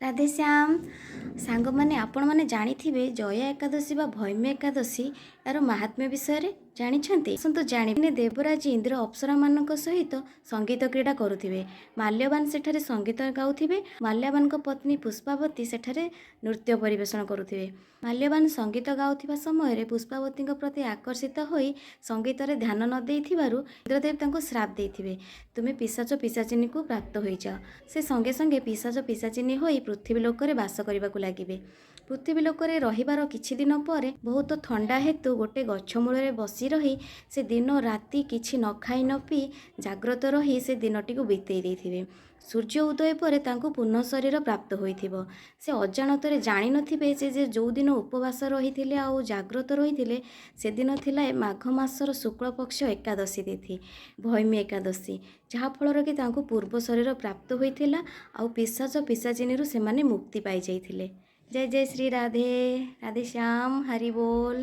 ରାଧେଶ୍ୟାମ। ସାଙ୍ଗମାନେ, ଆପଣମାନେ ଜାଣିଥିବେ ଜୟା ଏକାଦଶୀ ବା ଭୈମୀ ଏକାଦଶୀ, ଏହାର ମାହାତ୍ମ୍ୟ ବିଷୟରେ ଜାଣିଛନ୍ତି? ଆସନ୍ତୁ ଜାଣିବେ। ଦେବରାଜ ଇନ୍ଦ୍ର ଅପ୍ସରାମାନଙ୍କ ସହିତ ସଙ୍ଗୀତ କ୍ରୀଡ଼ା କରୁଥିବେ। ମାଲ୍ୟବାନ ସେଠାରେ ସଙ୍ଗୀତ ଗାଉଥିବେ। ମାଲ୍ୟବାନଙ୍କ ପତ୍ନୀ ପୁଷ୍ପାବତୀ ସେଠାରେ ନୃତ୍ୟ ପରିବେଷଣ କରୁଥିବେ। ମାଲ୍ୟବାନ ସଙ୍ଗୀତ ଗାଉଥିବା ସମୟରେ ପୁଷ୍ପାବତୀଙ୍କ ପ୍ରତି ଆକର୍ଷିତ ହୋଇ ସଙ୍ଗୀତରେ ଧ୍ୟାନ ନ ଦେଇଥିବାରୁ ଇନ୍ଦ୍ରଦେବ ତାଙ୍କୁ ଶ୍ରାପ ଦେଇଥିବେ, ତୁମେ ପିଶାଚ ପିଶାଚିନୀକୁ ପ୍ରାପ୍ତ ହୋଇଯାଅ। ସେ ସଙ୍ଗେ ସଙ୍ଗେ ପିଶାଚ ପିଶାଚିନୀ ହୋଇ ପୃଥିବୀ ଲୋକରେ ବାସ କରିବାକୁ ଲାଗିବେ। ପୃଥିବୀ ଲୋକରେ ରହିବାର କିଛି ଦିନ ପରେ ବହୁତ ଥଣ୍ଡା ହେତୁ ଗୋଟେ ଗଛ ମୂଳରେ ବସି ରହି ସେ ଦିନ ରାତି କିଛି ନ ଖାଇ ନ ପିଇ ଜାଗ୍ରତ ରହି ସେ ଦିନଟିକୁ ବିତେଇ ଦେଇଥିବେ। ସୂର୍ଯ୍ୟ ଉଦୟ ପରେ ତାଙ୍କୁ ପୁନଃ ଶରୀର ପ୍ରାପ୍ତ ହୋଇଥିବ। ସେ ଅଜାଣତରେ ଜାଣିନଥିବେ ଯେ ଯେଉଁଦିନ ଉପବାସ ରହିଥିଲେ ଆଉ ଜାଗ୍ରତ ରହିଥିଲେ, ସେଦିନ ଥିଲା ଏ ମାଘ ମାସର ଶୁକ୍ଳପକ୍ଷ ଏକାଦଶୀ ତିଥି, ଭୈମୀ ଏକାଦଶୀ, ଯାହାଫଳରେ କି ତାଙ୍କୁ ପୂର୍ବ ଶରୀର ପ୍ରାପ୍ତ ହୋଇଥିଲା ଆଉ ପିଶାଚ ପିଶାଚିନୀରୁ ସେମାନେ ମୁକ୍ତି ପାଇଯାଇଥିଲେ। ଜୟ ଜୟ ଶ୍ରୀ ରାଧେ, ରାଧେ ଶ୍ୟାମ, ହରି ବୋଲ।